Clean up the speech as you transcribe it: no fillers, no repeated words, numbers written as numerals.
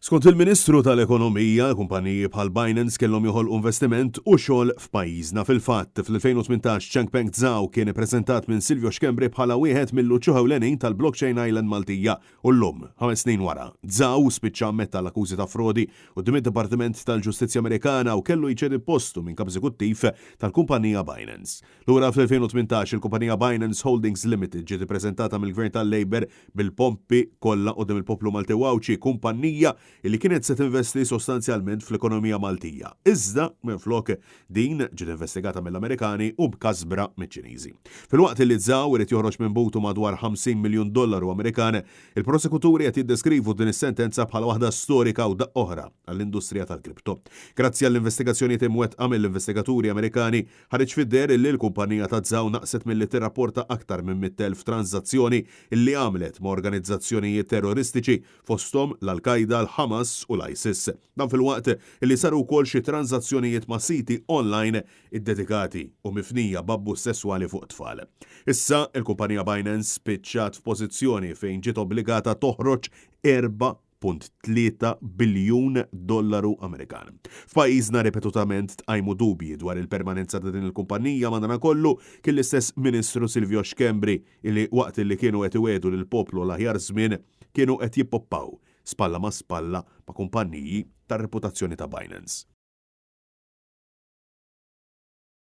Skont il-Ministru tal-Ekonomija, kumpaniji bħal Binance kellhom joħolqu investiment u xogħol f'pajjiżna. Fil-fatt, fl-2018 Changpeng Zhao kien ippreżentat minn Silvio Schembri bħala wieħed mill-uċuħ ewlenin tal-blockchain island Maltija u llum, 5 snin wara, Zhao spiċċa ammetta l-akkużi ta' frodi quddiem id-Dipartiment tal-Ġustizzja Amerikana u kellu jċedi postu minn kap eżekuttiv tal-kumpanija Binance. Lura fl-2018 il-kumpanija Binance Holdings Limited ġiet ippreżentata mill-Gvern tal-Labour bil-pompi kollha quddiem il-poplu Malti u Għawdxi, kumpanija li kienet se tinvesti sostanzjalment fl-ekonomija Maltija. Iżda, minflok, din ġiet investigata mill-Amerikani u mkasbra miċ-Ċiniżi. Filwaqt li Zhao irid joħroġ minn butu madwar 50 miljun dollaru Amerikan, il-prosekuturi qed jiddeskrivu din is-sentenza bħala waħda storika u daqqa oħra għall-industrija tal-kripto. Grazzi għall-investigazzjonijiet imwettqa mill-investigaturi Amerikani, ħareġ fid-deher li l-kumpanija ta' Zhao naqset milli tirrapporta aktar minn 100,000 tranzazzjoni li għamlet ma' organizzazzjonijiet terroristiċi, fosthom l-Al-Qaeda, l-Hamas u l-ISIS. Dan filwaqt li saru wkoll xi tranzazzjonijiet ma' siti online iddedikati u mifnija b'abbuż sesswali fuq tfal. Issa il-kumpanija Binance spiċċat f'pożizzjoni fejn ġiet obbligata toħroġ 4.3 biljun dollaru Amerikan. F'pajjiżna ripetutament tqajmu dubji dwar il-permanenza ta' din il-kumpanija. Madanakollu kien l-istess Ministru Silvio Schembri illi waqt li kienu qed iwiegħdu lill-poplu l-aħjar żmien, kienu qed jippoppaw spalla ma' spalla ma' kumpanniji tar-reputazzjoni ta' Binance.